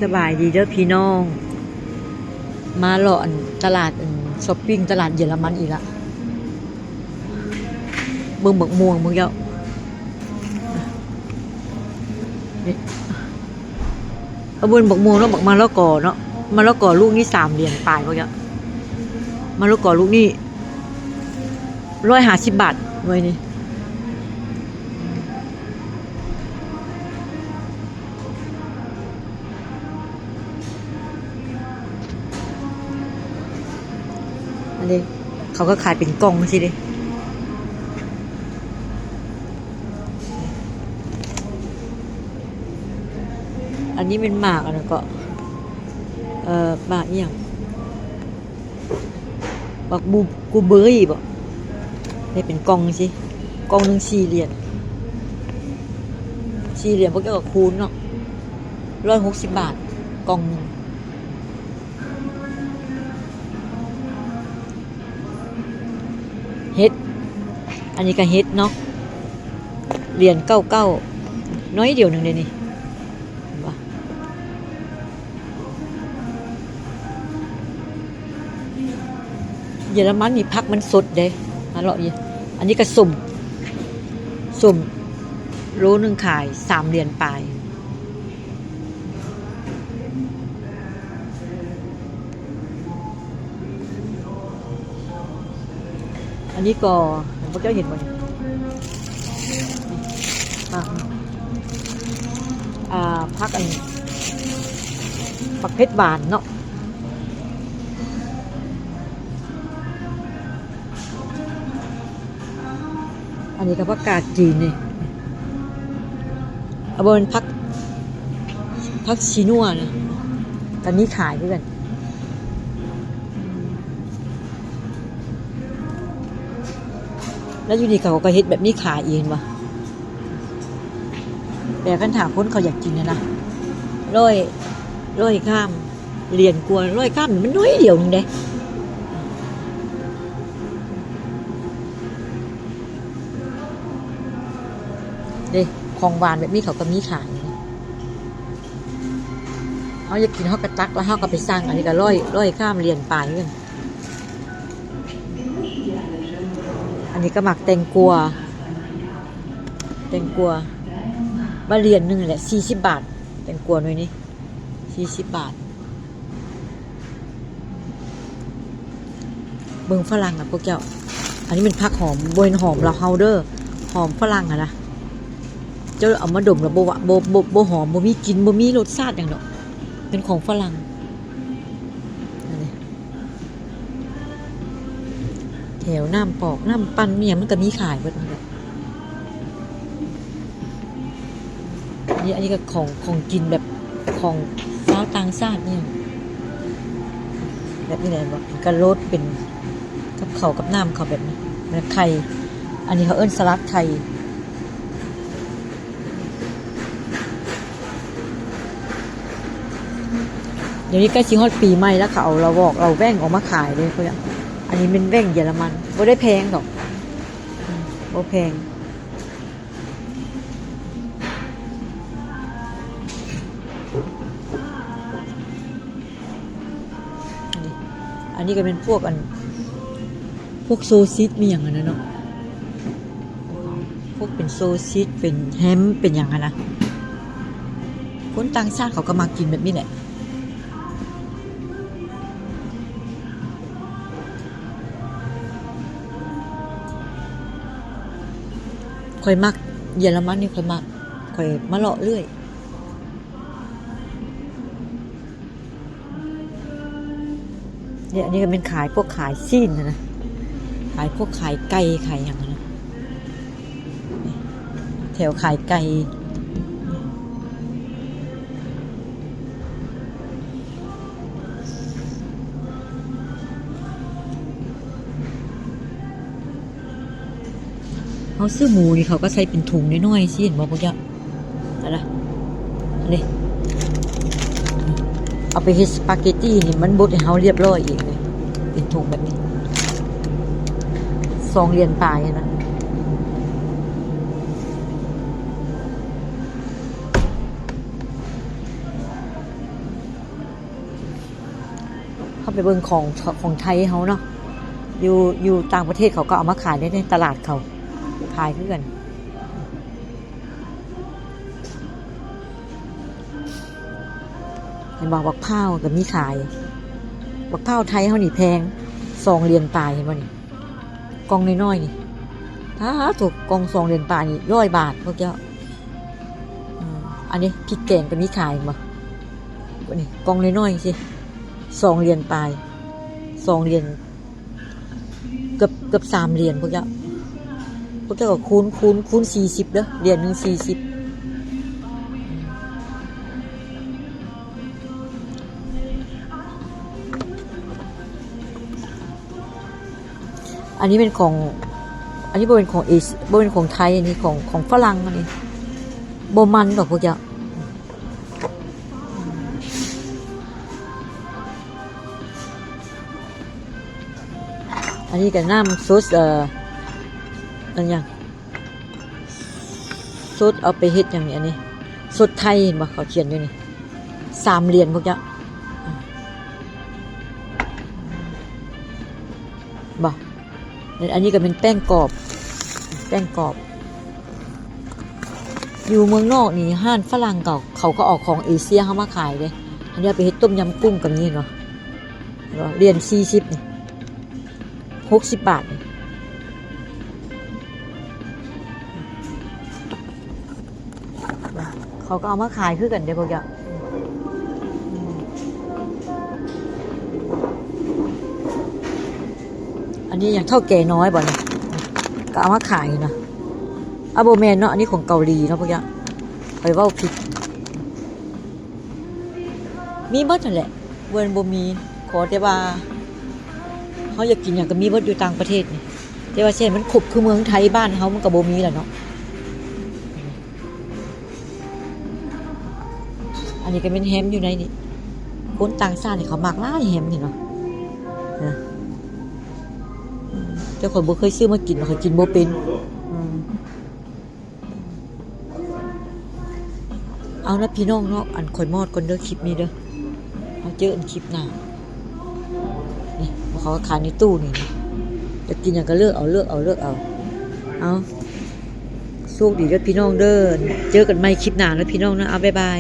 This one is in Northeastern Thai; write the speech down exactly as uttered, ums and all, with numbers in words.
สบายดีเด้อพี่น้อง มาเลาะอันตลาดอันช้อปปิ้งตลาดเยอรมันอีกละ เบิ่งบักม่วงเบิ่งเจ้า นี่ เอาเบิ่งบักม่วงเนาะ บักมะละกอเนาะ มะละกอลูกนี่สามเหรียญปลายเบิ่งเจ้า มะละกอลูกนี่ร้อยห้าสิบบาทหน่วยนี่ อันนี้เขาก็ขายเป็นกล่องสิเด้ อันนี้เป็นหมากอันนั้นก็ เอ่อ หมากอีหยัง บักบู บลูเบอร์รี่บ่ นี่เป็นกล่องสิ กล่องหนึ่งสี่เหรียญ สี่เหรียญ พวกเจ้าก็คูณเนาะ ร้อยหกสิบบาท กล่องหนึ่ง เห็ด อันนี้ก็เห็ดเนาะ เหรียญเก้าเก้า น้อยเดียวหนึ่งเลยนี่ เห็นปะ เยอรมันนี่ผักมันสดเด้ มาเลาะเยอะ อันนี้ก็ส้ม ส้ม โลหนึ่งขายสามเหรียญปลาย อันนี้ก็ พวกเจ้าเห็นบ่นี่ อ่า อ่า ผักอัน ผักเผ็ดหวานเนาะ อันนี้ก็ผักกาดจีนนี่ เอาบ่เป็นผัก ผักชีนัวนะ ก็มีขายคือกัน แล้วอยู่นี่เขาก็เฮ็ดแบบนี้ขายอีกเห็นบ่ แต่คันถ้าคนเขาอยากกินนะนะ ร้อย ร้อยกรัม เหรียญกว่า ร้อยกรัม มันน้อยเดียวหนึ่งเด้ เด้ ของหวานแบบนี้เขาก็มีขาย เฮาอยากกินเฮาก็ตัก แล้วเฮาก็ไปสั่ง อันนี้ก็ร้อย ร้อยกรัม เหรียญปลายเงิน อันนี้ก็หมากแตงกวา แตงกวา บ่าเหรียญหนึ่งแหละ สี่สิบบาท แตงกวาหน่วยนี้ สี่สิบบาท เบิ่งฝรั่งอะพวกเจ้า อันนี้เป็นผักหอม บ่แม่นหอมลาวเฮาเด้อ หอมฝรั่งอะนะ เจ้าเอามาดมแล้วบ่ว่า บ่ บ่ บ่หอม บ่มีกลิ่น บ่มีรสชาติหยังดอก เป็นของฝรั่ง อันนี้ แถวน้ำปอก น้ำปั่นเนี่ยมันก็มีขายเบิดนั่นแหละ นี่ อันนี้ก็ของ ของกินแบบของชาวต่างชาติเนี่ย แบบนี้แหละ เป็นกะโหลด เป็นกับเขาวกับน้ำเขาแบบนี้ แล้วไข่ อันนี้เขาเอิ้นสลัดไข่ เดี๋ยวนี้ใกล้สิฮอดปีใหม่แล้ว เขาเอาลาวอกลาวแว่งออกมาขายเลย เขาอยาก อันนี้เป็นแว่งเยอรมัน บ่ได้แพงดอก อืม บ่แพง อันนี้ อันนี้ก็เป็นพวกอัน พวกโซซิสมีอย่างนั้นนะเนาะ พวกเป็นโซซิส เป็นแฮม เป็นอย่างนั้นนะ คนต่างชาติเขาก็มากินแบบนี้แหละ ข้อยมัก เยอรมันนี่ข้อยมัก ข้อยมาเลาะเรื่อย เนี่ย อันนี้ก็เป็นขายพวกขายซีนนะนะ ขายพวกขายไก่ขายอย่างนั้นนะ แถวขายไก่ เขาซื้อหมูนี่เขาก็ใส่เป็นถุงน้อยๆสิ เห็นบ่พวกเจ้า อะไร นี่ เอาไปเฮ็ดสปาเกตตี้นี่มันบดให้เฮาเรียบร้อยเองเลย เป็นถุงแบบนี้ สองเหรียญปลายนะ เ เข้าไปเบิ่งของของไทยเขาเนาะ อยู่อยู่ต่างประเทศเขาก็เอามาขายได้ในตลาดเขา ขายคือกัน เห็นบอกบักพร้าวก็มีขาย บักพร้าวไทยเขานี่แพง สองเหรียญปลาย เห็นบ่นี่ กล่องน้อยๆนี่ ถ้าถูกกล่องสองเหรียญปลายนี่ร้อยบาทพวกเจ้า อืม อันนี้พริกแกงก็มีขายบ่ นี่กล่องน้อยๆสิ สองเหรียญปลาย สองเหรียญ เกือบเกือบสามเหรียญพวกเจ้า พวกเจ้าก็คูณคูณคูณสี่สิบเด้อ เหรียญหนึ่งสี่สิบ อันนี้เป็นของ อันนี้บ่เป็นของเอเชีย บ่เป็นของไทย อันนี้ของของฝรั่ง อันนี้บ่มันดอกพวกเจ้า อันนี้ก็น้ำสด เอ่อ อันหยัง สดเอาไปเฮ็ดหยังนี่ อันนี้ สดไทย เห็นบ่ เขาเขียนอยู่นี่ สามเหรียญพวกเจ้า บ่ อันนี้ก็เป็นแป้งกรอบ แป้งกรอบ อยู่เมืองนอกนี่ ร้านฝรั่งเขา เขาก็เอาของเอเชียเข้ามาขายเด้ อันนี้เอาไปเฮ็ดต้มยำกุ้งก็มีเนาะ เหรียญสี่สิบนี่ หกสิบบาทนี่ เขาก็เอามาขายคือกันเด้อพวกเจ้า อันนี้อย่างเฒ่าแก่น้อยบ่เนี่ย ก็เอามาขายนะ อ่ะ บ่แม่นเนาะ อันนี้ของเกาหลีเนาะพวกเจ้า ข้อยเว้าผิด มีเบิดนั่นแหละ เวิร์นบ่มี ขอแต่ว่า เฮาอยากกินหยังก็มีเบิดอยู่ต่างประเทศนี่ แต่ว่าเส้นมันครบคือเมืองไทย บ้านเฮามันก็บ่มีแหละเนาะ อันนี้ก็เป็นแฮมอยู่ในนี่ คนต่างชาตินี่เขามักหลายแฮมนี่เนาะ นะ อืม แต่ข้อยบ่เคยซื้อมากิน ข้อยกินบ่เป็น อืม เอานะพี่น้องเนาะ อันข้อยมอดก่อนเด้อคลิปนี้เด้อ เอาเจอกันคลิปหน้า นี่ เขาก็ขายในตู้นี่นะ จะกินหยังก็เลือกเอา เลือกเอา เลือกเอา เอา โชคดีเด้อพี่น้องเด้อ เจอกันใหม่คลิปหน้านะพี่น้องนะ เอา บ๊ายบาย